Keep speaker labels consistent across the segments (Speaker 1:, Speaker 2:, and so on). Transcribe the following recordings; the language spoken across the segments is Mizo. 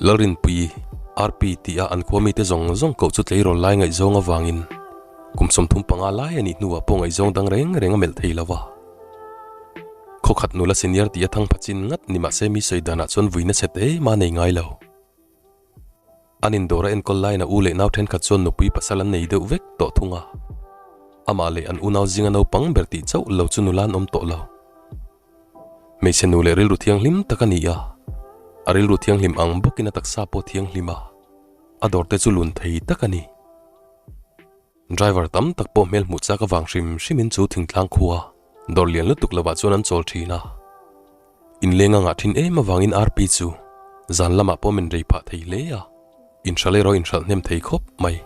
Speaker 1: Lalrinpuii, RP, tia an khua mite zawng zawng koh chu tleirawl lai ngaihzawng avangin kum 35 lai a nih hnuah pawh ngaihzawng dang reng reng a melh thei lo a. Khawkhat nula senior tia thang pha chin ngat ni mahse mi sawi danah chuan vuina chhe te mah nei ngai lo. An indawr a enkawl laiin a u leh nau thenkhat chuan nupui pasal an nei deuh vek tawh thung a. Amah leh an unau zinga naupang ber tih chauh lo chu nula an awm tawh lo. Hmeichhe nu leh rilru thianghlim tak a ni a, a rilru thianghlim ang bawkin a taksa pawh thianghlim a, a dawrte chu lun thei tak a ni. Driver tam tak pawh hmel hmuh chak avang hrim hrimin chu thingtlang khua dawr lian lutuk lovah chuan an chawl thin a. Inleng a ngah thin em avangin RP chu zan lamah pawh min rei phah thei hle a, inhralh erawh inhralh hnem thei khawp mai.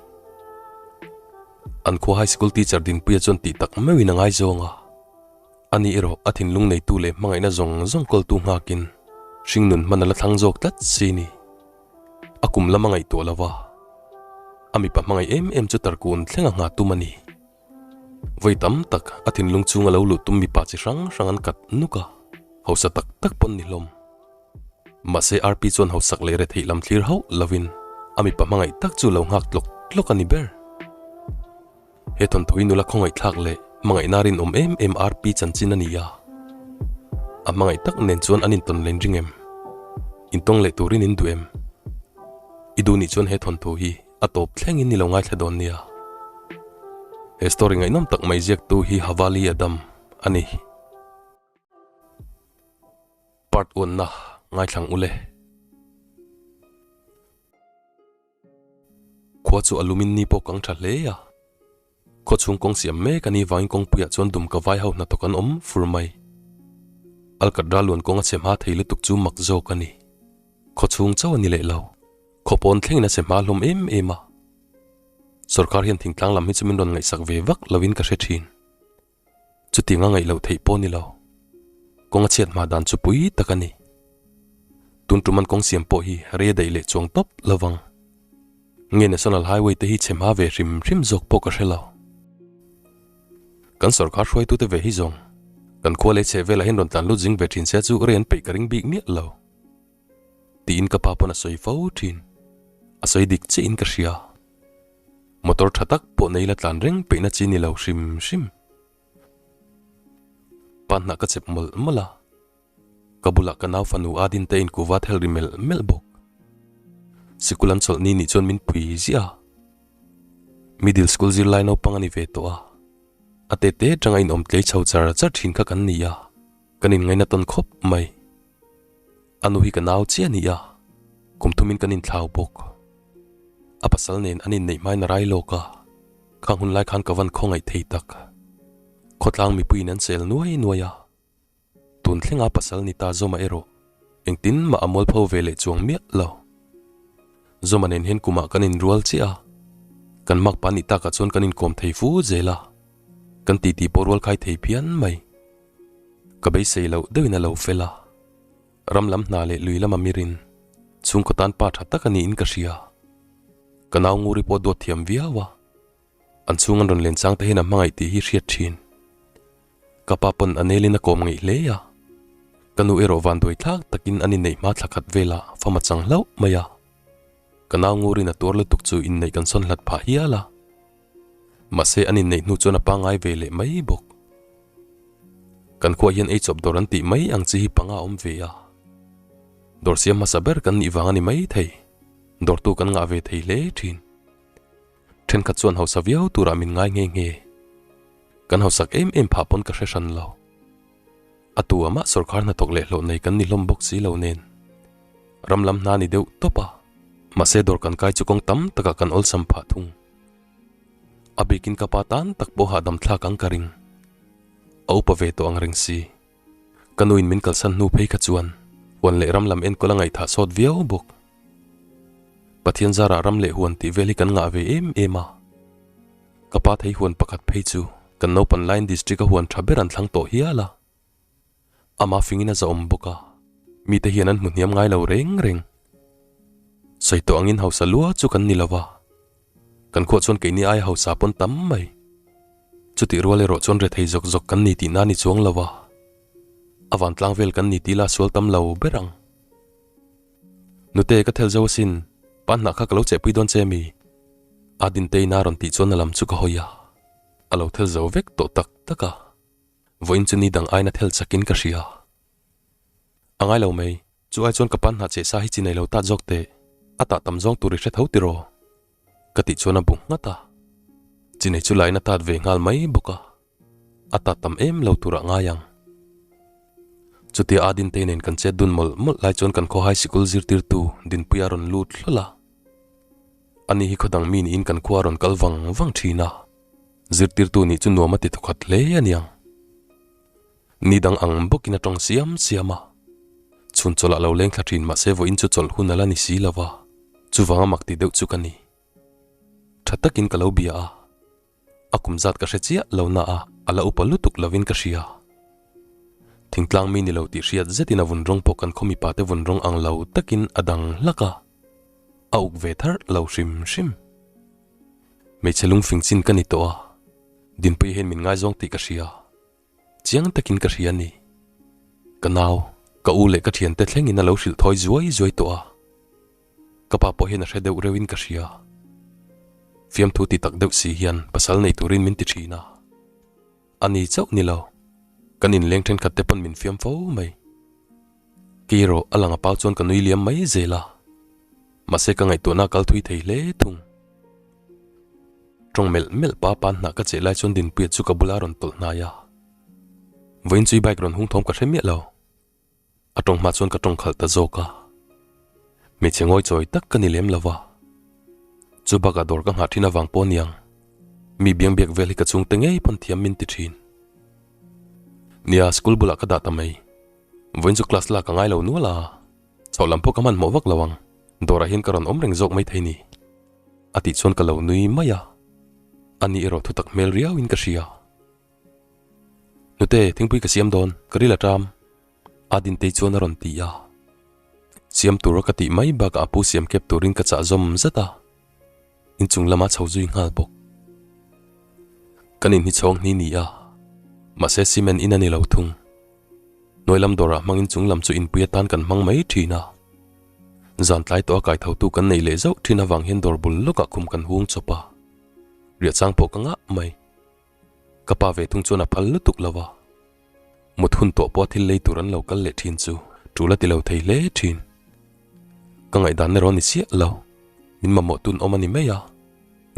Speaker 1: An khua high school teacher Dinpuia chuan tih tak meuhin a ngaizawng a. Ani erawh a thinlung neitu leh hmangaihna zawng zawng kawltu nghakin hringnun hman a la thlang zawk tlat si ni. A kum lam a ngaihtuah lo va, a mipa hmangaih em em chu tarkun thleng a nghah tum a ni. Vawi tam tak a thinlung chhung a lo luh tum mipa chi hrang hrang an kat nuk a, hausa tak tak pawn ni hlawm. Mahse RP chuan hausak leh retheih lam thlir hauh lovin a mipa hmangaih tak chu lo nghak tlawk tlawk a ni ber. He thawnthawi nula khawngaihthlak leh hmangaihna rinawm em em RP chanchin a ni a. A hmangaih tak nen chuan an intawn len ring em? Intawng leh turin in duh em? I duh nih chuan he thawnthu hi a tawp thlengin i lo ngaithla dawn nia. He story ngaihnawm tak mai ziaktu hi Havali Adam a ni. Part uanna ngaithlang ule. Khua chu a lumin ni pawh kang tha hle a, khaw chhung kawng siam mek a ni vangin kawngpuiah chuan dum ka vai ho hnathawk an awm fur mai. Alkatra luan kawng a chhe hma thei lutuk chu mak zawk a ni. Khaw chhung chauh a ni leh lo, khaw pawn thlengin a chhe hma hlawm em em a. Sorkar hian thingtlang lam hi chu min rawn ngaihsak ve vak lovin ka hre thin. Chutiang a ngaih loh theih pawh ni lo. Kawng a chhiat hma dan chu pui tak a ni. Tun tum an kawng siam pawh hi rei a daih leh chuang tawp lo vang. Nge National Highway te hi chhe hma ve hrim hrim zawk pawh ka hre lo. Kan sorkar hruaitute ve hi zawng kan khua leh chheh velah hian rawn tlan lut zing ve thin sia chu rei an peih ka ring bik miah lo. Tiin ka pa pawn a sawi fo thin. A sawi dik chiah in ka hria. Motor tha tak pawh nei la tlan reng peihna chi ni lo hrim hrim. Pa hnah ka chep mawlh mawlh a, ka bulah ka nau fanu Adin te inkuva thel ri melh melh bawk. Sikul an chawlh ni nih chuan min pui ziah a, middle school zirlai naupang a ni ve tawh a, a tete atanga inawm tlei chho char char thin kha kan ni a, kan inngaina tawn khawp mai. A nu hi ka nau chiah a ni a, kum thumin kan inthlau bawk. A pasal nen an inneih hmain a rai lawk a, khang hun lai khan ka van khawngaih thei tak. Khawtlang mipuiin an sel nuai nuai a, tun thlenga pasal ni ta Zawma erawh engtin mah a mualpho ve leh chuang miah lo. Zawma nen hian kumah kan inrual chiah a, kan makpa nih takah chuan kan inkawm thei fu zel a, kan titi pawh rual khai thei phian mai. Ka beisei loh deuhin a lo fel a, ram lam hna leh lui lama mirin chhungkaw tan pa tha tak a niin ka hria. Ka nau Nguri pawh duat thiam viau a, an chhung an rawn len chang te hian a hmangaih tih hi hriat thin. Ka pa pawn a nelin a kawm ngeih hle a, ka nu erawh vanduai thlak takin an inneih hma thla khat velah fam a chang hlauh mai a. Ka nau Nguri'n a tuar lutuk chu inneih kan sawn hlat phah hial a. Mahse an inneih hnu chuan a pangngai ve leh mai bawk. Kan khuaah hian eichawp dawr an tih mai ang chi hi panga a awm ve a. Dawr siam hmasa ber kan nih vang a ni mai thei. Dawrtu kan ngah ve thei hle thin. Thenkhat chuan hausa viau turah min ngai nghe nghe. Kan hausak em em phah pawn ka hre hran lo. A tu amah sawrkhar hnathawk leh hlawh nei kan ni hlawm bawk si lo nen. Ram lam hna ni deuh tawp a. Mahse dawr kan kai chu kawng tam takah kan awlsam phah thung. A bikin ka pa tan tak pawh hahdam thlak ang ka ring. A upa ve tawh ang reng si. Ka nuin min kalsan hnu phei kha chuan huan leh ram lam enkawl a ngaihthah sawt viau bawk. Pathian zarah ram leh huan tih vel hi kan ngah ve em em a. Ka pa thei huan pakhat phei chu kan naupan laiin district a huan tha ber an thlang tawh hial a. Ama fingin a zahawm bawk a, mite hian an hmu hniam ngai lo reng reng. Sawi tawh angin hausa lua chu kan ni lo va, kan khuah chuan keini aia hausa pawn tam mai. Chutih rual erawh chuan rethei zawk zawk kan ni tihna ni chuang lo va, a vantlang vel kan ni tih la sual tam lo ber ang. Nute, ka thel zo asin, pa hnah kha ka lo chehpui dawn che mi? A Dinteiin a rawn tih chuan a lam chu ka hawi a, a lo thel zo vek tawh tak tak a, vawiin chu ni dang aiin a thel chakin ka hria. A ngai lo mai, chu ai chuan ka pan hnah cheh sa hi chi nei lo tat zawk teh, a tah tam zawng tur i hre tho tiraw? Ka tih chuan a bu nghat a, chi nei chu lain a tat ve nghal mai bawk a. A ta tam em lo turah ngai ang. Chutia a Dintei nen kan chet dun mawlh mawlh lai chuan kan khawhai sikul zirtirtu Dinpuia a rawn lut hlawl a. Ani hi khawdang mi niin kan khua a rawn kal vang vang thin a, zirtirtu nih chu nuam a ti thawkhat hle a niang. Ni dang ang bawkin a tawng siam siam a. Chhun chawlh ah lo leng thla thin mahse vawiin chu chawlh hun a la ni si lo va, chuvanga mak ti deuh chu ka ni. Tha takin ka lo bia a. A kum zat ka hre chiah lo na a, a la upa lutuk lovin ka hria. Thingtlang mi ni lo tih hriat zetin a vun rawng pawh kan khaw mipa te vun rawng ang lo takin a dang hlak a, a uk ve thar lo hrim hrim. Hmeichhe lungfing chin ka ni tawh a, Dinpuia hian min ngaizawng tih ka hria. Chiang takin ka hria a ni. Ka nau, ka u leh ka thiante thlengin a lo hrilh thawi zuai zuai tawh a. Ka pa pawh hian a hre deuh reuhin ka hria. Fiamthu ti tak deuh si hian pasal nei turin min ti thin a. A ni chauh ni lo, kan inleng thenkhat te pawn min fiam fo mai. Kei erawh a lang a pau chuan ka nui liam mai zel a. Mahse ka ngaihtuahna a kal thui thei hle thung. Tawng melh melh pa pan hnah ka cheh lai chuan Dinpuia chu ka bula rawn tawlh hnai a. Vawiin chu i bike rawn hung thawm ka hre miah lo. A tawng hma chuan ka tawng khalh ta zawk a. Hmeichhe ngawi chawi tak ka ni lem lo va. Chu bakah dawr ka nghah thin avang pawh aniang. Mi biang biak vel hi ka chhungte ngei pawn thiam min ti thin. Nia, school bulah ka dah ta mai. Vawiin chu class lak ka ngai lo nual a. Chhoh lam pawh ka hmanhmawh vak lo ang. Dawrah hian ka rawn awm reng zawk mai thei ni. A tih chuan ka lo nui mai a, ani erawh thutak hmel riau in ka hria. Nute, thingpui ka siam dawn, ka ril a ṭam. A Dintei chuan a rawn ti a. Siam tura ka tih mai bakah a pu siam kep turin ka chah zawm zat a, inchung lamah chho zui nghal bawk. Kan inhi chhawng hni ni a, mahse cement in a ni lo thung. Hnuai lam dawrah hmangin chung lam chu inpui atan kan hmang mai thin a. Zan tlai tawh a kaithotu kan nei leh zauh thin avang hian dawr bul lawkah khum kan hung chawp a. Riah chang pawh ka ngah mai. Ka pa ve thung chuan a phal lutuk lo a. Mut hun tawh pawha thil lei tur an lo kal leh thin chu tul a ti lo thei hle thin. Ka ngaihdan erawh a ni chiah lo. Min mamawh tun awm a ni mai a.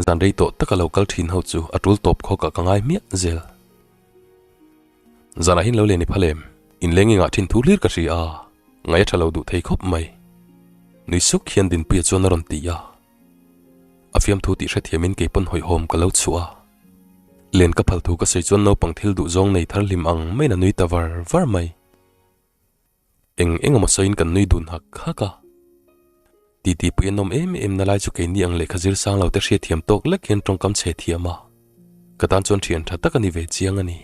Speaker 1: Zan rei tawh taka lo kal thin ho chu a tul tawp khawkah ka ngai hmiah zel. Zanah hian lo len i phal em? Inleng i ngah thin thu hlir ka hria a, ngaih a tha lo duh thei khawp mai. Nui suk hian Dinpuia chuan a rawn ti a. A fiamthu tih hrethiamin kei pawn hawihhawm ka lo chhuah a. Len ka phal thu ka sawi chuan naupang thil duh zawng nei thar hlim ang maiin a nui ta var var mai. Eng eng emaw sawiin kan nui dun hak hak a. Titi pui a nawm em em na lai chu keini ang lehkha zir sang lo te hriatthiam tawk lek hian tawngkam chhe thiam a. Ka tan chuan thian tha tak a ni ve chiang a ni.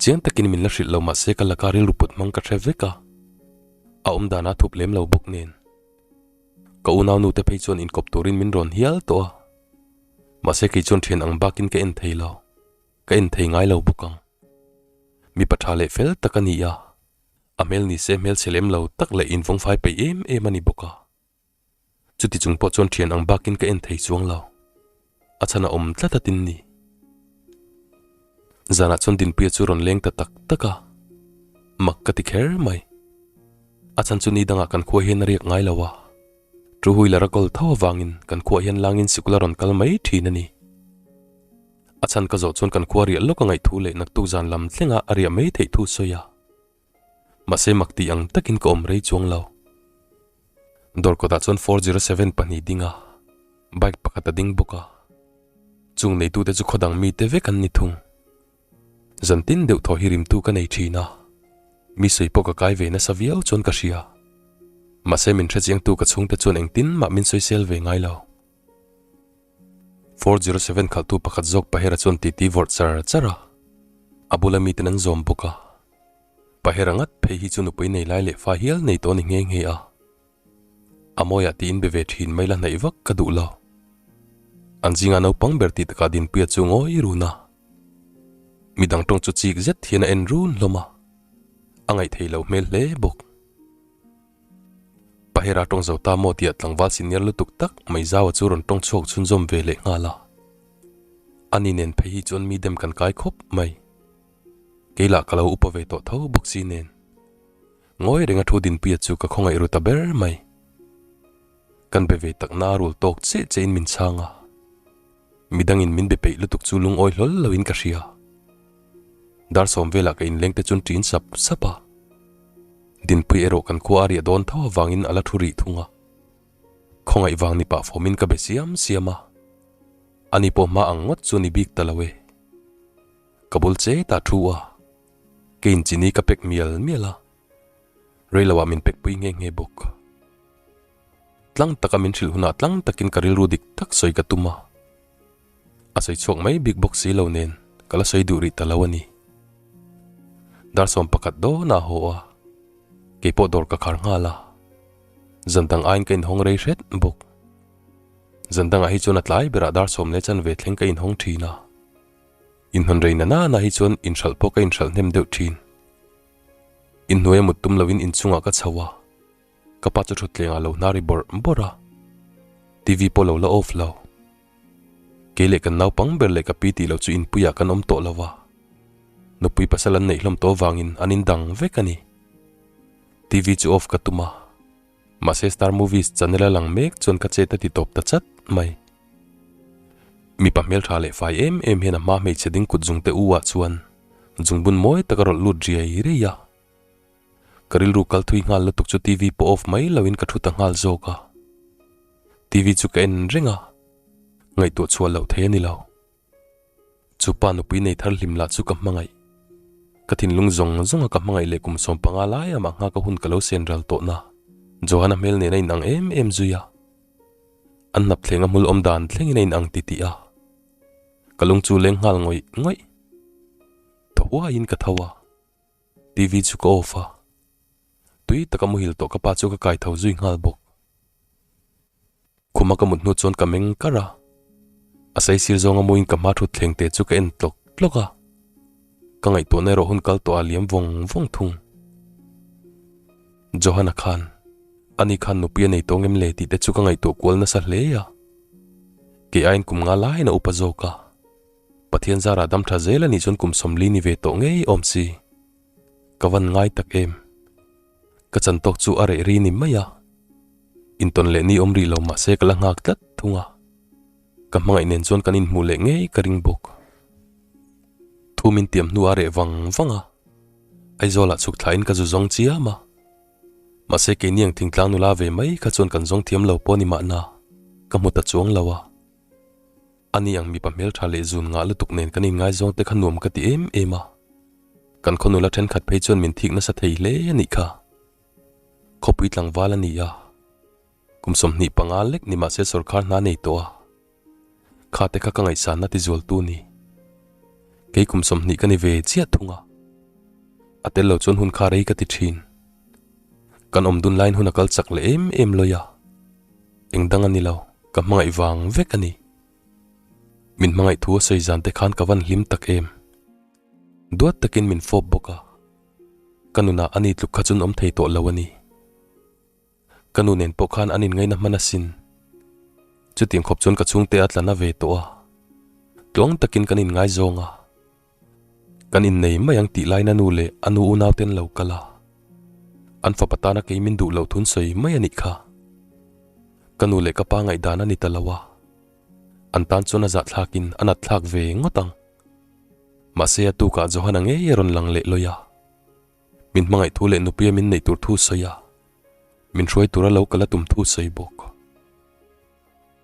Speaker 1: Chiang takin min la hrilh lo mahse ka laka rilru put hmang ka hre vek a. A awm danah a thup lem lo bawk nen. Ka unau nu te phei chuan inkawp turin min rawn hial tawh a. Mahse kei chuan thian ang bakin ka en thei lo. Ka en thei ngai lo bawk ang. Mipa tha leh fel tak a ni a, a hmel ni se hmel chhe lem lo tak leh invawngfai peih em em a ni bawk a. Chuti chung pawh chuan thian ang bakin ka en thei chuang lo. A chhan a awm tlat a tin ni. Zanah chuan Dinpuia chu rawn leng ta tak tak a, mak ka ti kher mai. A chhan chu ni dangah kan khua hian a riak ngai lo a. Two wheeler a kawl tho avangin kan khuaah hian langin sikul a rawn kal mai thin a ni. A chhan ka zawh chuan kan khua riah lawk a ngaih thu leh naktuk zan lam thlenga a riah mai theih thu sawi a. Mahse mak tih ang takin ka awm rei chuang lo. Dawr kawtah chuan 407 pahnih ding a, bike pakhat a ding bawk a. Chung neitute chu khaw dang mite vek an ni thung. Zan tin deuh thaw hi rimtu ka nei thin a, mi sawi pawh ka kai ve nasa viau chuan ka hria. Mahse min hrechiangtu ka chhungte chuan engtin mah min sawisel ve ngai lo. 407 khalhtu pakhat zawk Pahera chuan titi vawrh char char a, a bula miten an zawm bawk a. Pahera ngat phei hi chu nupui nei lai leh fa hial nei tawh a ni nghe nghe a. A mawiah tiin be ve thin mai la hnaih vak ka duh lo. An zinga naupang ber tih takah Dinpuia chu ngawi run a. Midang tawng chu chik zet hian a en run hlawm a, a ngaihthei lo hmel hle bawk. Pahera tawng zo ta maw tia tlangval senior lutuk tak mai Zaua chu rawn tawng chhuak chhunzawm ve leh nghal a. Ani nen phei hi chuan mi dem kan kai khawp mai. Kei lah ka lo upa ve tawh tho bawk si nen. Ngawi renga thu Dinpuia chu ka khawngaih ru ta ber mai. Kan be ve tak na rul tawk che che in min chhang a. Midangin min be peih lutuk chu lungawi hlawl lo in ka hria. Dar sawm velah ka inleng te chuan ṭin sap sap a. Dinpui erawh kan khua a riah dawn tho avangin a la thu rih thung a. Khawngaih vang ni pah fawmin ka be siam siam a. Ani pawh hma ang ngawt chu ni bik ta lo e. Ka bul che ta thu a. Keiin chini ka pek mial mial a. Rei loah min pek pui nghe nghe bawk. Tlang taka min hrilh hunah tlang takin ka rilru dik tak sawi ka tum a. A sawi chhuak mai bik bawk si lo nen ka la sawi duh rih ta lo a ni. Dar 11 dawnah a haw a, keipawh dawr ka khar nghal a. Zan dang aiin ka inhawng rei hret bawk. Zan dangah hi chuan a tlai berah dar sawm leh chanve thleng ka inhawng thin a. Inhawn rei na nana hi chuan inhralh pawh ka inhralh hnem deuh thin. Inhnuaia mut tum loin inchungah ka chho a. Ka pa chu thutthleng ah lo hnar ri bawrh bawrh a, TV pawh lo la off lo. Kei leh kan naupang ber leh ka pi tih loh chu inpuiah kan awm tawh lo a, nupui pasal an neih hlawm tawh avangin an indang vek a ni. TV chu off ka tum a, mahse Star Movies channel a lang mek chuan ka chet a ti tawp ta chat mai. Mipa hmeltha leh fai em em hian a hma hmeichhe ding kut zungte u ah chuan zungbun mawi tak a rawlh lut riai riai a. Ka rilru kal thui nghal lutuk chu TV pawh off mai loin ka thu ta nghal zawk a. TV chu ka en reng a, ngaihtuah chhuah loh thei a ni lo. Chu pa nupui nei thar hlim lah chu ka hmangaih. Ka thinlung zawng zawng a ka hmangaih leh kum 15 lai amah nghaka hun ka lo sen ral tawh na. Johanna hmel nen a inang em em zui a. An hnap thleng a hmul awm dan thlengin a inang titih a. Ka lung chu leng nghal ngawih ngawih. Thaw huaiin ka tho a. TV chu ka off a, tui taka muhil tawh ka pa chu ka kai tho zui nghal bawk. Khuma ka mut hnu chuan ka meng kar a, a sei sir zawnga muin ka hma thut thleng te chu ka en tlawk tlawk a, ka ngaihtuahna erawh hun kal tawh a liam vawng vawng thung. Johanna khan, ani khan nupui a nei tawng em le tih te chu ka ngaihtuah kual nasa hle a, kei aiin kum nga laiin a upa zawk a. Pathian zarah dam tha zel a nih chuan kum 40 ni ve tawh ngei awm si. Ka van ngai tak em. Ka chan tawk chu a reh ri ni mai a. Intawn leh ni awm rih lo mahse ka la nghak tlat thung a. Ka hmangaih nen chuan kan inhmuh leh ngei ka ring bawk. Thu min tiam hnu a reh vang vang a. Aizawlah chhuk thlain ka zu zawng chiam a. Mahse keini ang thingtlang nula ve mai kha chuan kan zawng thiam lo pawh ni mahna ka hmu ta chuang lo a. Ani ang mipa hmeltha leh zun ngah lutuk nen kan inngaizawng te kha nuam ka ti em em a. Kan khaw nula thenkhat phei chuan min thik nasa thei hle a nih kha. Khawpui tlangval a ni a. Kum 25 lek ni mahse sawrkhar hna nei tawh a. Kha te kha ka ngaihsanna ti zualtu ni. Kei kum 20 ka ni ve chiah thung a. A tel lo chuan hun kha rei ka ti thin. Kan awm dun laiin hun a kal chak leh em em lawi a. Eng dang a ni lo, ka hmangaih vang vek a ni. Min hmangaih thu a sawi zan te khan ka van hlim tak em. Duat takin min fawp bawk a, ka nunah ani tluk kha chun awm thei tawh lo a ni. Ka nu nen pawh khan an inngaina hman asin. Chutiang khawp chuan ka chhungte a tla na ve tawh a, tluang takin kan inngaizawng a. Kan innei mai ang tih lain a nu leh a nu unauten lo kal a, an fapa tana kei min duh loh thun sawi mai a nih kha. Ka nu leh ka pa ngaihdan a ni ta lo a, an tan chuan a zahthlakin a nat thlak ve ngawt ang. Mahse a tukah Johanna ngei a rawn lang leh lawi a, min hmangaih thu leh nupuia min neih tur thu sawi a, min hruai tura lo kal a tum thu sawi bawk.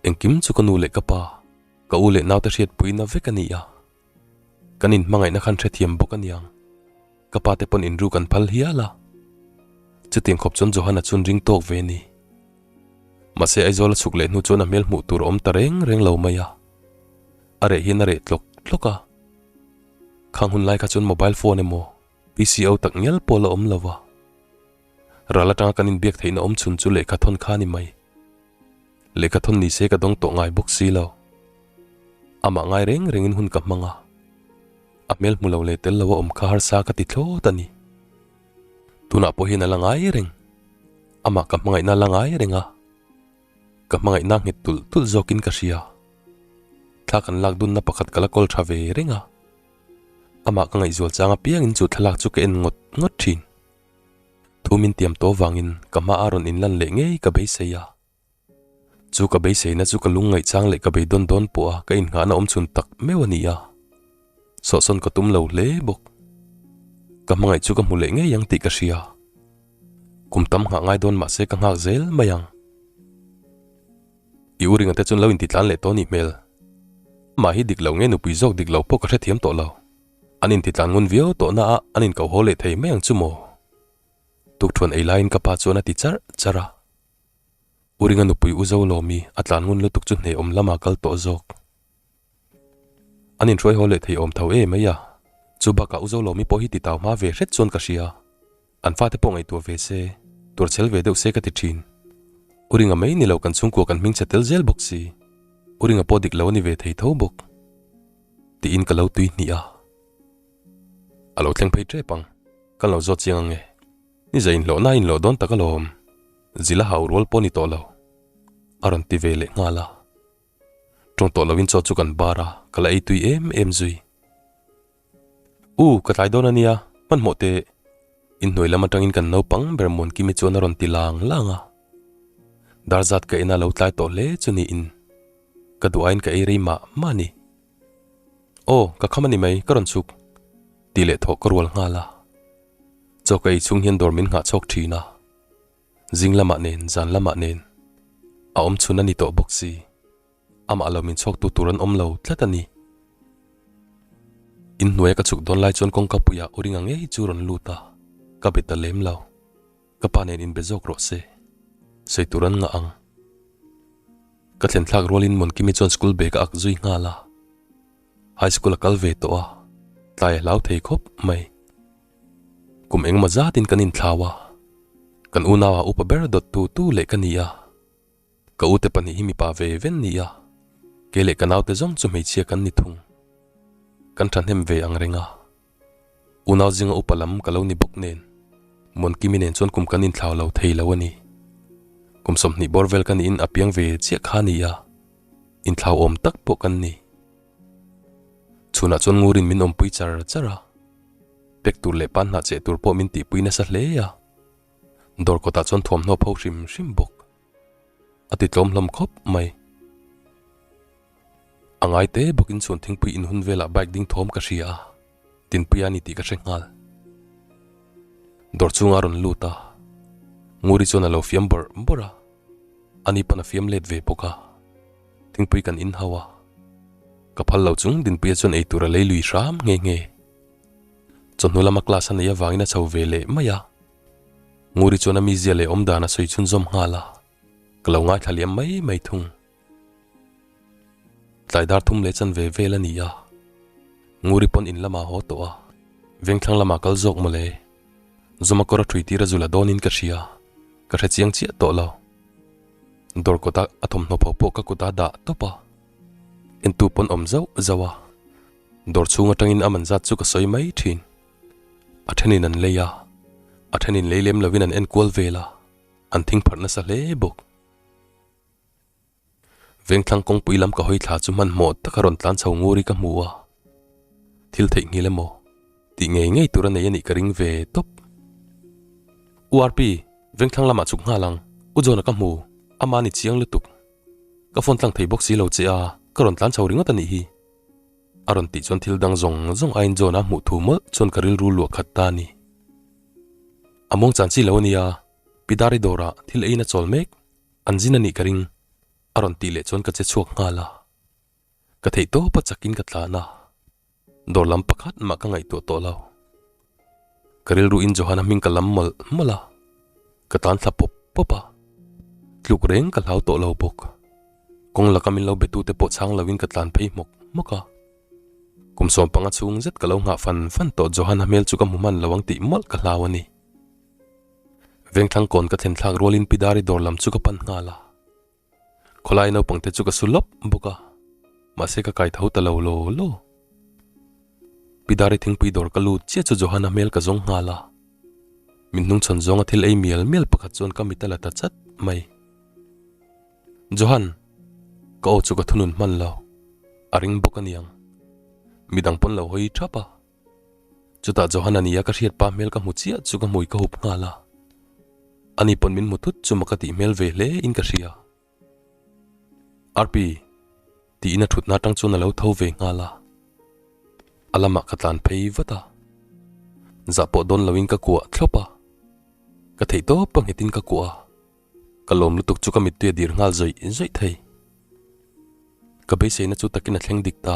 Speaker 1: Engkim chu ka nu leh ka pa, ka u leh naute hriatpuina vek a ni a. Kan inhmangaihna khan hrethiam bawk a niang. Ka pa te pawn inru kan phal hial a. Chutiang khawp chuan Johanna chuan ring tawk ve ni. Mahse Aizawl a chhuk leh hnu chuan a hmel hmuh tur a awm ta reng reng lo mai a. A reh hian a reh tlawk tlawk a. Khang hun lai kha chuan mobile phone emaw PCO tak ngial pawh la awm lo va. Ral atanga kan inbiak theihna awm chhun chu lehkha thawn kha a ni mai. Lehkha thawn ni se ka dawng tawh ngai bawk si lo. Amah ngai reng rengin hun ka hmang a. A hmel hmu lo leh tel lo a awm kha harsa ka ti thlawt a ni. Tunah pawh hian a la ngai reng. Amah ka hmangaihna la ngai reng a, ka hmangaihna nghet tulh tulh zawkin ka hria. Thla kan lak dunna pakhat ka la kawl tha ve reng a, amah ka ngaihzual chang apiangin chu thlalak chu ka en ngawt ngawt thin. Thu min tiam tawh vangin ka hma a rawn inlan leh ngei ka beisei a. Chu ka beiseina chu ka lung ngaihchang leh ka beidawn dawn pawh a ka innghahna awm chhun tak meuh a ni a. Sawhsawn ka tum lo hle bawk. Ka hmangaih chu ka hmu leh ngei ang tih ka hria. Kum tam nghah ngai dawn mahse ka nghak zel mai ang. I u ringa te chuan lo intitlan leh tawh a nih hmel. Amah hi dik lo nge nupui zawk dik lo pawh ka hrethiam tawh lo. An intitlan ngun viau tawh na a an inkoh haw leh thei mai ang chu maw? Tukthuan ei laiin ka pa chuan a ti charh charh a. U Ringa nupui U Zolawmi a tlan ngun lutuk chu hnehawm lama kal tawh zawk. An inhruai haw leh thei awm tho e mai a, chu bakah U Zolawmi pawh hi ti tau hma ve hret chuan ka hria. An fate pawh ngaihtuah ve se, tuarchhel ve deuh se ka ti thin. U Ringa mai ni lo kan chhungkua kan hmingchhe tel zel bawk si. U Ringa pawh dik lo a ni ve thei tho bawk. Tiin ka lo tui hnih a. A lo thleng phei tep ang, kan lo zawt chiang ang e. Ni zai inhlawhna a inhlawh dawn tak alawm. Zila hau rual pawh ni tawh lo. A rawn ti ve leh nghal a. Tawng tawh loin chaw chu kan bar a, ka la ei tui em em zui. U, ka tlai dawn a nia, hmanhmawh teh. Inhnuai lam atangin kan naupang ber Muankimi chuan a rawn ti lang lang a. Dar zat ka ina lo tlai tawh hle chu niin ka duh aiin ka ei rei mah mah a ni. Aw, ka kham a ni mai, ka rawn chhuk. Tih leh thawh ka rual nghal a. Chaw ka ei chhung hian dawr min nghah chhawk thin a, zing lamah nen zan lamah nen a awm chhun a ni tawh bawk si, amah lo min chhawk tu tur an awm lo tlat a ni. Inhnuaia ka chhuk dawn lai chuan kawngka puiah u ringa ngei chu rawn lut a, ka be ta lem lo, ka pa nen inbe zawk rawh se, sawi tur an ngah ang. Ka thlen thlak rualin Muankimi chuan school bag a ak zui nghal a. High school a kal ve tawh a, tlai a hlau thei khawp mai. Kum engemaw zatin kan inthlau a, kan unau ah upa ber dawt tu tu leh ka ni a. Ka ute pahnih hi mipa ve ven ni a, kei leh ka naute zawng chu hmeichhia kan ni thung. Kan thahnem ve ang reng a, unau zinga upa lam ka lo ni bawk nen, Muankimi nen chuan kum kan inthlau lo thei lo a ni. Kum 20 bawr vel ka niin a piang ve chiah kha a ni a. Inthlauhawm tak pawh kan ni. Chhunah chuan ngurin min awmpui char char a, pek tur leh pan hnah cheh tur pawh min tihpui nasa hle a. Dawr kawtah chuan thuamhnaw pho hrim hrim bawk. A ti tlawm hlawm khawp mai. A ngai te bawkin chhun thingpui in hun velah bike ding thawm ka hria a, Tinpuia a ni tih ka hre nghal. Dawr chhunga a rawn lut a, Nguri chuan a lo fiam bawrh bawrh a, ani pawn a fiam let ve bawk a, thingpui kan in hau a, ka phal lo chung Dinpuia chuan eitur a lei lui hram nghe nghe. Chawhnu lama class a neih avangin a chho ve leh mai a, Nguri chuan a mizia leh awmdan a sawi chhunzawm nghal a, ka lo ngaithla liam mai mai thung. Tlai dar thum leh chanve vel a ni a, Nguri pawn in lamah haw tawh a, vengthlang lamah kal zawk mawle. Zuma kawr a ṭhui tir a zula dawnin ka hria, ka hre chiang chiah tawh lo. Dawr kawta a thawmhnaw pho pawh ka kut a dah tawp a, entu pawn awm zauh zauh a, dawr chhung atangin a man zat chu ka sawi mai thin. A thenin an lei a, a thenin lei lem lovin an enkual vel a, an thing pharh nasa hle bawk. Vengthlang kawngpui lam ka hawi thla chu hmanhmawh taka rawn tlan chho ngur hi ka hmu a, thil theihnghilh emaw tih ngei ngei tur a nei a nih ka ring ve tawp. U RP, Vengthlang lamah chhuk nghal ang, U John-a ka hmu, ama ni chiang lutuk. Ka phone tlang thei bawk si lo che a, ka rawn tlan chho ringawt a nih hi. A rawn tih chuan thil dang zawng zawng aiin John-a hmuh thu mawlh chuan ka rilru luah khat ta a ni. A muang chan chi lo a nia, Pi Dari dawrah thil eiin a chawl mek. An zin a nih ka ring, a rawn tih leh chuan ka che chhuak nghal a. Ka theih tawp a chakin ka tlan a, dawr lam pakhat mah ka ngaihtuah tawh lo. Ka rilruin Johanna hming ka lam mawlh mawlh a, ka tlan thla pawp pawp a, tluk reng ka hlau tawh lo bawk. Kawng laka min lo betute pawh chhang loin ka tlan phei hmawk hmawk a. Kum 15 chhung zet ka lo nghah fan fan tawh Johanna hmel chu ka hmu hman lo ang tih mawlh ka hlau a ni. Vengthlang kawn ka thlen thlak rualin Pi Dari dawr lam chu ka pan nghal a. Khawlai naupangte chu ka su lawp bawk a, mahse ka kai tho ta lo law law. Pi Dari thingpui dawr ka lut chiah chu Johanna hmel ka zawng nghal a. Min hnungchhawn zawnga thil ei mial mial pakhat chuan ka mit a la ta chat mai. Johan! Ka aw chu ka thunun hman lo. A ring bawk a niang. Midang pawn lo hawi thap a. Chutah Johan a nia ka hriat pa hmel ka hmu chiah chu ka hmui ka hup nghal a. Ani pawn min hmu thut chu mak a tih hmel ve hle in ka hria. Arpi! Tiin a thutna atang chuan a lo tho ve nghal a. A lamah ka tlan phei vat a. Zah pawh dawn loin ka kuah thlawp a. Ka theih tawp a nghetin ka kuah a. Ka lawm lutuk chu ka mittui a dir nghal zawih zawih thei. Ka beiseina chu takin a thleng dik ta.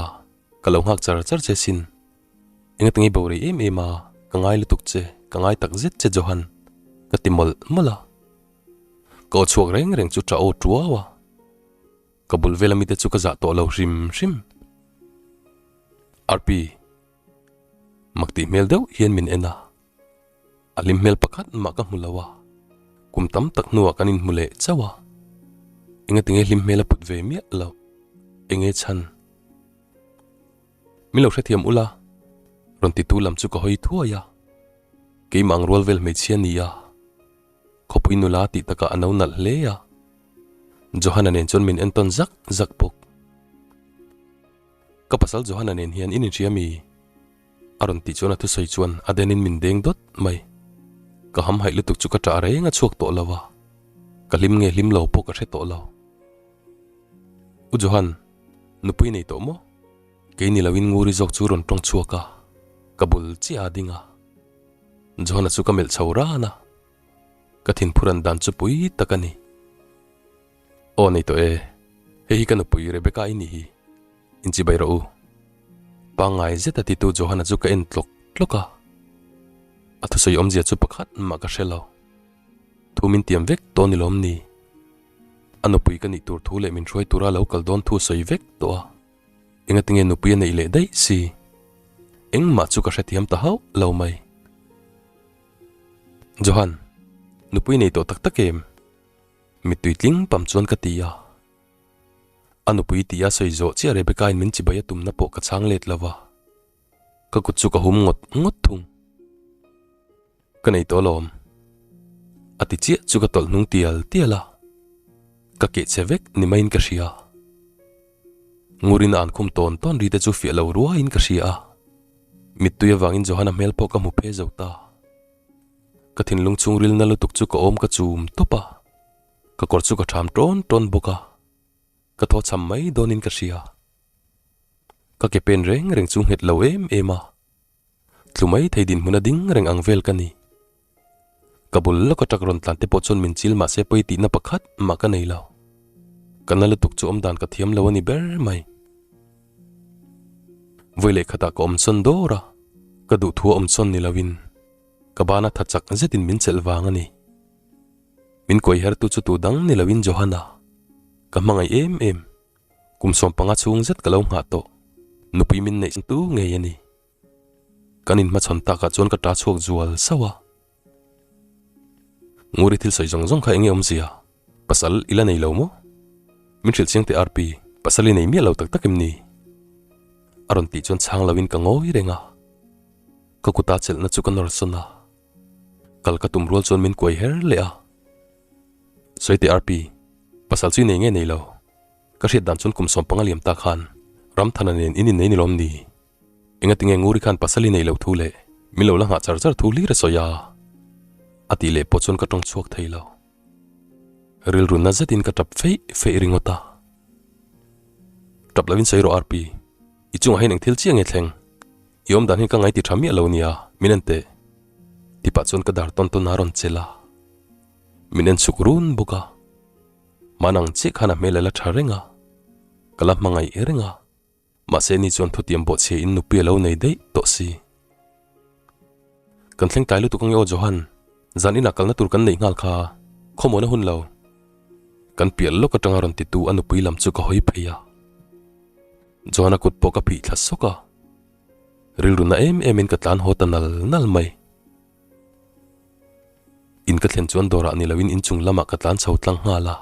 Speaker 1: Ka lo nghak char char che sin. Engati nge bo rei em em a, ka ngai lutuk che, ka ngai tak zet che Johan, ka ti mawlh mawlh a. Ka aw chhuak reng reng chu ṭah aw ṭuau a. Ka bul vel ami te chu ka zah tawh lo hrim hrim. Arpi, mak tih hmel deuh hian min en a. A hlim hmel pakhat mah ka hmu lo a, kum tam tak hnuah kan inhmu leh chauh a. Engati nge hlim hmel a put ve miah loh? Enge chhan? Min lo hrethiam ula, rawn titu lam chu ka hawi thuai a. Keimah ang rual vel hmeichhia ni a, khawpui nula tih takah a no nalh hle a. Johanna nen chuan min entawn zak zak bawk. Ka pasal Johanna nen hian in inhria mi? A rawn tih chuan a thusawi chuan a den in min deng dawt mai. Ka hamhaih lutuk chu ka ṭah reng a chhuak tawh lo a, ka hlim nge hlim lo pawh ka hre tawh lo. U Johan, nupui nei tawh maw? Kei ni loin Nguri zawk chu rawn tawng chhuak a, ka bul chiah a ding a. Johana chu ka melh chho ran a, ka thinphuran dan chu pui tak a ni. Aw nei tawh e, hei hi ka nupui Rebecca i nih hi, inchibai rawh u. Pangngai zeta titu Johana chu ka en tlawk tlawk a, a thusawi awmzia chu pakhat mah ka hre lo. Thu min tiam vek tawh ni lawm ni? A nupui ka nih tur thu leh min hruai tura lo kal dawn thu sawi vek tawh a. Engatinge nupui a neih leh daih si? Engmah chu ka hrethiam ta hauh lo mai. Johan, nupui nei tawh tak tak em? Mittui tling pam chuan ka ti a. A nupui tih a sawi zawh chiah Rebecca-in min chibai a tumna pawh ka chhang let lo va. Ka kut chu ka hum ngawt ngawt thung. Ka nei tawh alawm. A ti chiah chu ka tawlh hnung tial tial a. Ka keh che vek ni maiin ka hria. Ngurin a an khum tawn tawn ri te chu fiah lo ruaiin ka hria a. Mittui avangin Johanna hmel pawh ka hmu phe zo ta. Ka thinlung chhungril na lutuk chu ka awm ka chum tawp a. Ka kawr chu ka ṭham ṭawn ṭawn bawk a. Ka thaw chham mai dawnin ka hria. Ka ke pen reng reng chu nghet lo em em a. Tlu mai thei dinhmun a ding reng ang vel ka ni. Ka bul lawk aṭak rawn tlan te pawh chuan min chil mahse pawi tihna pakhat mah ka nei lo. Ka na lutuk chu awmdan ka thiam lo a ni ber mai. Vawi leh khatah ka awm sawn dawr a, ka duhthua awm sawn ni loin ka bana tha chak zetin min chelh vang a ni. Min kuai hertu chu tu dang ni loin Johanna, ka hmangaih em em. Kum 15 chhung zet ka lo nghah tawh, nupui min neih tu ngei a ni. Kan inhmachhawn takah chuan ka ta chhuak zual sauh a. Nguri thil sawi zawng zawng kha enge awmzia? Pasal i la nei lo maw? Min hrilh chiang teh RP, pasal i nei miah lo tak tak em ni? A rawn tih chuan chhang loin ka ngawi reng a. Ka kuta chelhna chu ka nawr sawn a. Kal ka tum rual chuan min kuai her leh a. Sawi teh RP, pasal chu i nei nge nei lo? Ka hriat dan chuan kum 15 liam ta khan Ramthana nen in innei ni lawm ni? Engatinge Nguri khan pasal i nei lo thu leh min lo la nghah char char thu hlir a sawi a? A tih leh pawh chuan ka tawng chhuak thei lo. Rilru na zetin ka tap feih feih ringawt a. Tap lovin sawi rawh Arpi, i chungah hian eng thil chiah nge thleng? I awm dan hi ka ngaiti tha miah lo nia, min en teh. Ti pah chuan ka dar tawn tawn a rawn chelh a. Min en chhuk run bawk a. Manang chiah khan a hmel a la tha reng a, ka la hmangaih reng a, mahse ni chuan thutiam bawhchhia in nupui a lo nei daih tawh si. Kan thleng tlai lutuk ange aw Johan, zan inah kalna tur kan neih nghal kha, khawmuan a hun lo. Kan piah lawk atanga rawn titu a nupui lam chu ka hawi phei a. Johan a kut pawh ka phih thla sawk a, rilru na em em in ka tlan haw ta nal nal mai. In ka thlen chuan dawrah ni loin inchung lamah ka tlan chho tlang nghal a.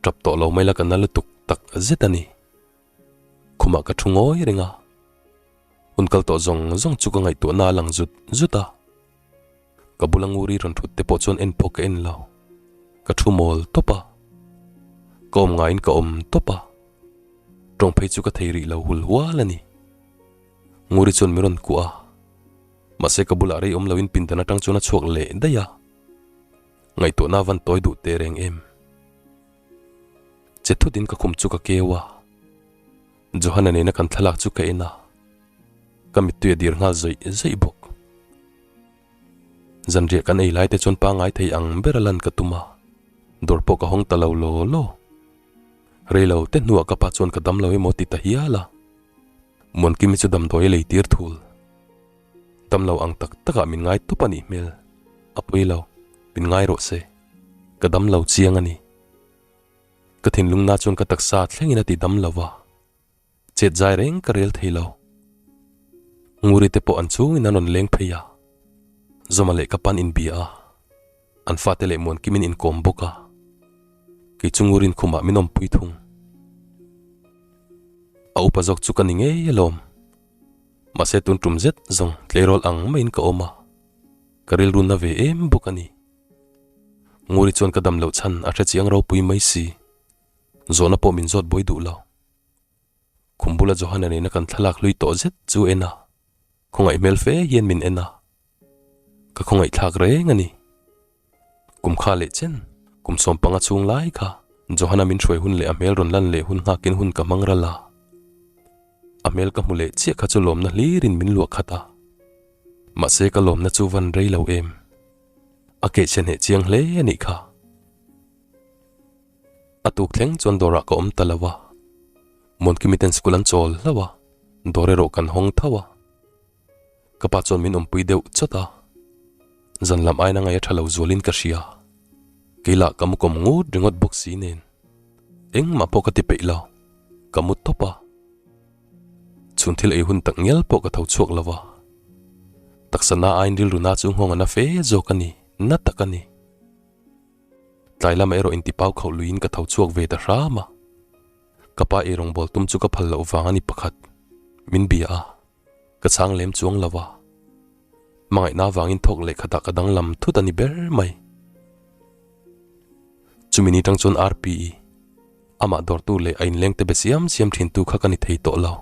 Speaker 1: Tap tawh lo mai la ka na lutuk tak zet a ni. Khumah ka thu ngawi reng a. Hun kal tawh zawng zawng chu ka ngaihtuahna a lang zut zut a. Ka bula Nguri rawn thut te pawh chuan en pawh ka en lo. Ka thu mawl tawp a. Ka awm ngaiin ka awm tawp a. Tawng phei chu ka thei rih lo hul hual a ni. Nguri chuan min rawn kuah a. Mahse ka bulah rei awm loin pindan atang chuan a chhuak leh daih a. Ngaihtuahna a van tawi duh teh reng em. Che thutin ka khum chu ka keu a. Johanna nena kan thlalak chu ka en a. Ka mittui a dir nghal zawih zawih bawk. Zanriah kan ei lai te chuan pangngai thei ang ber a lan ka tum a, dawr pawh ka hawng ta lo law law. Reilo te hnuah ka pa chuan ka dam lo emaw ti ta hial a. Muankimi chu damdawi a lei tir thul. Dam lo ang tak takah min ngai tawp a nih hmel. A pawi lo, min ngai rawh se. Ka dam lo chiang a ni. Ka thinlung na chuan ka taksa thlengin a ti dam lo va. Chet zai reng ka rel thei lo. Nguri te pawh an chungin an rawn leng phei a. Zawma leh ka pan inbia a. An fate leh Muankimin inkawm bawk a. Kei chu Ngurin khumah min awmpui thung. A upa zawk chu ka ni ngei alawm. Mahse tun tum zet zawng tleirawl ang maiin ka awm a. Ka rilru na ve em bawk a ni. Nguri chuan ka dam loh chhan a hre chiang ropui mai si. Zawhna pawh min zawt buai duh lo. Khum bula Johanna nena kan thlalak hlui tawh zet chu en a, khawngaih hmel fe hian min en a. Ka khawngaih thlak reng a ni. Kum kha leh chen, kum 15 chhung lai kha Johanna min hruai hun leh a hmel rawn lan leh hun nghakin hun ka hmang ral a. A hmel ka hmu leh chiah kha chu lawmna hlirin min luah khat a. Mahse ka lawmna chu van rei lo em. A kehchhe hneh chiang hle a nih kha. A tuk thleng chuan dawrah ka awm ta lo a, Muankimi ten school an chawl hlauh a, dawr erawh kan hawng tho a. Ka pa chuan min awmpui deuh chawt a, zan lam aina ngaih a tha lo zualin ka hria. Kei lah ka mu kawm ngut ringawt bawk si nen engmah pawh ka ti peih lo, ka mu tawp a. Chhun thil ei hun tak ngial pawh ka tho chhuak lo a, taksa na aiin rilru na chu nghawng a na fe zawk a ni, na tak a ni. Tlai lamah erawh intipau khauh luiin ka tho chhuak ve ta hram a. Ka pa eirawng bawl tum chu ka phal loh vang a ni pakhat. Min bia a, ka chhang lem chuang lo a. Hmangaihna avangin thawk leh khatah ka danglam thut a ni ber mai. Chumi ni tang chuan RPE, amah dawrtu leh a inlengte be siam siam thintu kha ka ni thei tawh lo.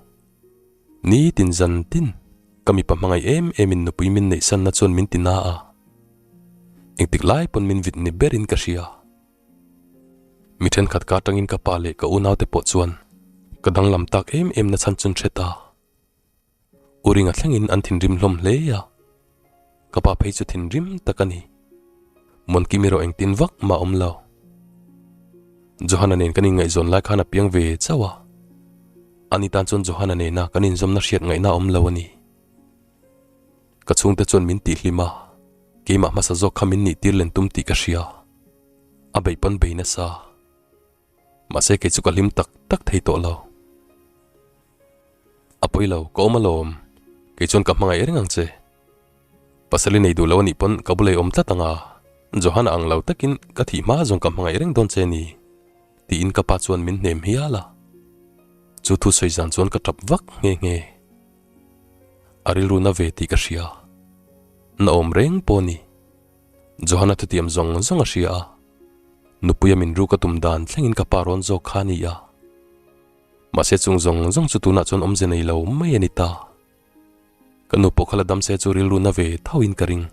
Speaker 1: Ni tin zan tin, ka mipa hmangaih em em in nupui min neih sanna chuan min ti na a. Engtik lai pawn min vit ni berin ka hria. Mi thenkhat ka atangin ka pa leh ka unaute pawh chuan ka danglam tak em em na chhan chun hre ta. U Ringa thlengin an thinrim hlawm hle a. Ka pa phei chu thinrim tak a ni. Muankimi erawh engtin vak mah awm lo. Johanna nen kan inngaihzawn lai khan a piang ve chauh a. Ani tan chuan Johanna nena kan inzawmna hriat ngaihna a awm lo a ni. Ka chhungte chuan min tihhlim a, keimah hmasa zawk kha min nih tir len tum tih ka hria. A beih pawn bei nasa. Mahse kei chu ka hlim tak tak thei tawh lo. A pawi lo, ka awm alawm. Kei chuan ka hmangaih reng ang che. Pasal i nei duh lo a nih pawn ka bula i awm tlat ang a, Johanna ang lo takin ka thih hma zawng ka hmangaih reng dawn che a ni, tiin ka pa chuan min hnem hial a. Chu thu sawi zan chuan ka tap vak nghe nghe. A rilru na ve tih ka hria. Na awm reng pawh a ni. Johanna thutiam zawng zawng a hria a, nupuia min ru ka tum dan thlengin ka pa rawn zawk kha a ni a. Mahse chung zawng zawng chu tunah chuan awmze nei lo mai a ni ta. Ka nu pawh kha la dam se chu rilru na ve thauhin ka ring.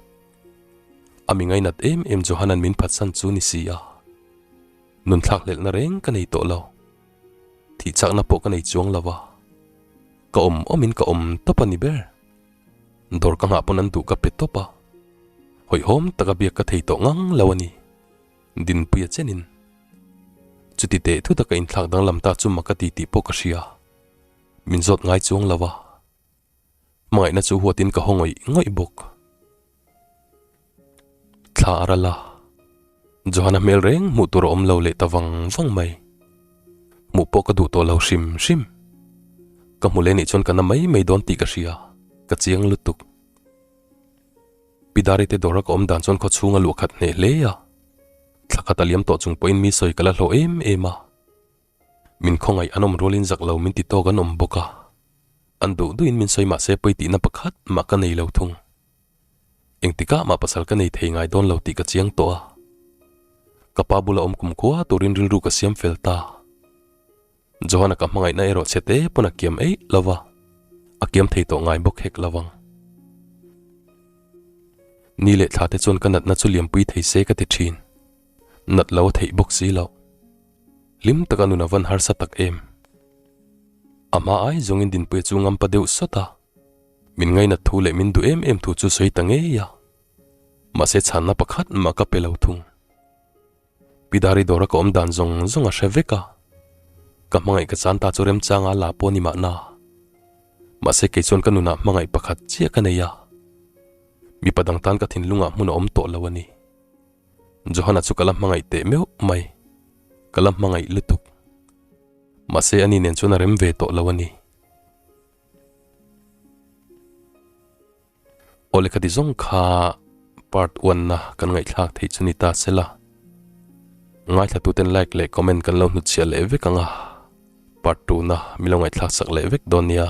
Speaker 1: A mi ngainat em em Johanna'n min phatsan chu ni si a. Nun thlak hlelhna reng ka nei tawh lo. Thih chakna pawh ka nei chuang lo a. Ka awm awmin ka awm tawp a ni ber. Dawr ka nghah pawn an duh ka pe tawp a. Hawihhawm taka biak ka thei tawh ngang lo a ni. Dinpuia chenin. Chuti teh thu taka inthlak danglam ta chu mak ka ti tih pawh ka hria. Min zawt ngai chuang lo a. Hmangaihna chu huatin ka haw ngawih ngawih bawk. Thla a ral a. Johanna hmel reng hmuh tur a awm lo leh ta vang vang mai. Hmuh pawh ka duh tawh lo hrim hrim. Ka hmu leh nih chuan ka na mai mai dawn tih ka hria. Ka chiang lutuk. Pi Dari te dawra ka awm dan chuan khaw chhung a luah khat hneh hle a. Thla khat a liam tawh chung pawhin mi sawi ka la hlawh em em a. Min khawngaih an awm rualin zak lo min ti tawk an awm bawk a. An duh duhin min sawi mahse pawi tihna pakhat mah ka nei lo thung. Engtikah mah pasal ka nei thei ngai dawn lo tih ka chiang tawh a. Ka pa bula awm kumkhua turin rilru ka siam fel ta. Johanna ka hmangaihna erawh chhe te pawn a kiam eih lo va, a kiam thei tawh ngai bawk hek lo vang. Ni leh thla te chuan ka natna chu liampui thei se ka ti thin. Nat lo a theih bawk si loh. Hlim taka nun a van harsa tak em. A hma ai zawngin Dinpuia chu ngampa deuh sawt a. Min ngainat thu leh min duh em em thu chu sawi ta ngei a. Mahse chhanna pakhat mah ka pe lo thung. Pidari dawra ka awm dan zawng zawng a hre vek a, ka hmangaih ka chan ta chu remchanga la pawh ni mahna. Mahse kei chuan ka nunah hmangaih pakhat chiah ka nei a, mipa dang tan ka thinlungah hmun a awm tawh lo a ni. Johanna chu ka la hmangaih teh meuh mai, ka la hmangaih lutuk. Mahse ani nen chuan a rem ve tawh lo a ni. Aw lehkha ti zawng kha part one na kan ngaihthlak theih chu ni ta se la. Ngaithla tuten like leh comment kan lo hnutchhiah leh vek ang a, part two na mi lo ngaihthlak sak leh vek dawn nia.